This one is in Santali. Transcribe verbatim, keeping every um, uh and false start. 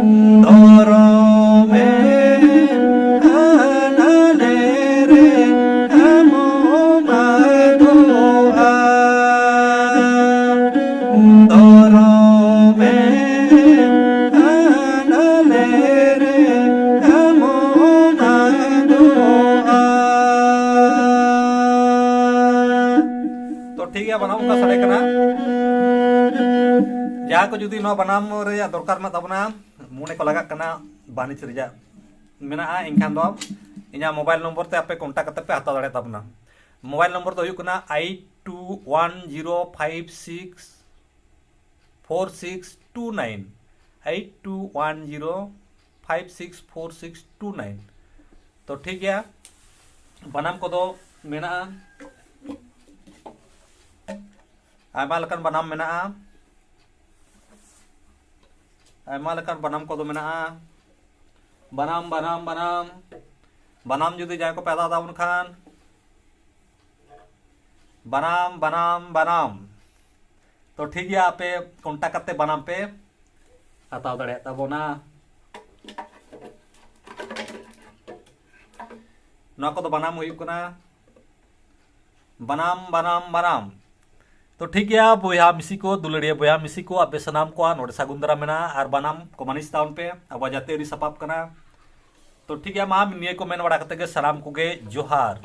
ᱫᱷᱚᱨᱚᱢᱮ ᱟᱱᱟᱞᱮ ᱨᱮ ᱟᱢᱚᱢ ᱟᱫᱚᱜᱼᱟ᱾ ᱫᱷᱚᱨᱚᱢᱮ ᱟᱱᱟᱞᱮ ᱨᱮ ᱟᱢᱚᱢ ᱟᱫᱚᱜᱼᱟ᱾ ᱛᱚ ᱴᱷᱤᱠ ᱜᱮᱭᱟ, ᱵᱟᱱᱟᱢ ᱚᱱᱠᱟ ᱥᱟᱰᱮ ᱠᱟᱱᱟ᱾ ᱡᱟᱦᱟᱸ ᱠᱚ ᱡᱩᱫᱤ ᱱᱚᱣᱟ ᱵᱟᱱᱟᱢ ᱨᱮᱭᱟᱜ ᱫᱚᱨᱠᱟᱨ ᱢᱮᱱᱟᱜ ᱛᱟᱵᱚᱱᱟ, ᱢᱚᱱᱮ ᱠᱚ ᱞᱟᱜᱟᱜ ᱠᱟᱱᱟ ᱵᱟᱹᱱᱤᱡᱽ ᱨᱮᱭᱟᱜ ᱢᱮᱱᱟᱜᱼᱟ, ᱮᱱᱠᱷᱟᱱ ᱫᱚ ᱤᱧᱟᱹᱜ ᱢᱳᱵᱟᱭᱤᱞ ᱱᱚᱢᱵᱚᱨ ᱛᱮ ᱟᱯᱮ ᱠᱚᱱᱴᱟᱠᱴ ᱠᱟᱛᱮ ᱯᱮ ᱦᱟᱛᱟᱣ ᱫᱟᱲᱮᱭᱟᱜ ᱛᱟᱵᱚᱱᱟ᱾ ᱢᱳᱵᱟᱭᱤᱞ ᱱᱚᱢᱵᱚᱨ ᱫᱚ ᱦᱩᱭᱩᱜ ᱠᱟᱱᱟ eight two one zero five six four six two nine, eight two one zero five six four six two nine. ᱛᱚ ᱴᱷᱤᱠ ᱜᱮᱭᱟ, ᱵᱟᱱᱟᱢ ᱠᱚᱫᱚ ᱢᱮᱱᱟᱜᱼᱟ, ᱟᱭᱢᱟ ᱞᱮᱠᱟᱱ ᱵᱟᱱᱟᱢ ᱢᱮᱱᱟᱜᱼᱟ, ᱟᱭᱢᱟ ᱞᱮᱠᱟᱱ ᱵᱟᱱᱟᱢ ᱠᱚᱫᱚ ᱢᱮᱱᱟᱜᱼᱟ᱾ ᱵᱟᱱᱟᱢ, ᱵᱟᱱᱟᱢ, ᱵᱟᱱᱟᱢ, ᱵᱟᱱᱟᱢ ᱡᱩᱫᱤ ᱡᱟᱦᱟᱸᱭ ᱠᱚᱯᱮ ᱦᱟᱛᱟᱣ ᱛᱟᱵᱚᱱ ᱠᱷᱟᱱ, ᱵᱟᱱᱟᱢ, ᱵᱟᱱᱟᱢ, ᱵᱟᱱᱟᱢ᱾ ᱛᱚ ᱴᱷᱤᱠ ᱜᱮᱭᱟ, ᱟᱯᱮ ᱠᱚᱱᱴᱟᱠᱴ ᱠᱟᱛᱮ ᱵᱟᱱᱟᱢ ᱯᱮ ᱦᱟᱛᱟᱣ ᱫᱟᱲᱮᱭᱟᱜ ᱛᱟᱵᱚᱱᱟ᱾ ᱱᱚᱣᱟ ᱠᱚᱫᱚ ᱵᱟᱱᱟᱢ ᱦᱩᱭᱩᱜ ᱠᱟᱱᱟ ᱵᱟᱱᱟᱢ, ᱵᱟᱱᱟᱢ, ᱵᱟᱱᱟᱢ᱾ ᱛᱚ ᱴᱷᱤᱠ ᱜᱮᱭᱟ ᱵᱚᱭᱦᱟ ᱢᱤᱥᱤ ᱠᱚ, ᱫᱩᱞᱟᱹᱲᱤᱭᱟᱹ ᱵᱚᱭᱦᱟ ᱢᱤᱥᱤ ᱠᱚ, ᱟᱯᱮ ᱥᱟᱱᱟᱢ ᱠᱚᱣᱟᱜ ᱱᱚᱰᱮ ᱥᱟᱹᱜᱩᱱ ᱫᱟᱨᱟᱢ ᱢᱮᱱᱟᱜᱼᱟ ᱟᱨ ᱵᱟᱱᱟᱢ ᱠᱚ ᱢᱟᱹᱱᱤᱥ ᱛᱟᱵᱚᱱ ᱯᱮ, ᱟᱵᱚᱣᱟᱜ ᱡᱟᱹᱛᱤᱭᱟᱹᱨᱤ ᱥᱟᱯᱟᱵ ᱠᱟᱱᱟ᱾ ᱛᱚ ᱴᱷᱤᱠ ᱜᱮᱭᱟ, ᱢᱟ ᱱᱤᱭᱟᱹ ᱠᱚ ᱢᱮᱱ ᱵᱟᱲᱟ ᱠᱟᱛᱮ ᱜᱮ ᱥᱟᱱᱟᱢ ᱠᱚᱜᱮ ᱡᱚᱦᱟᱨ᱾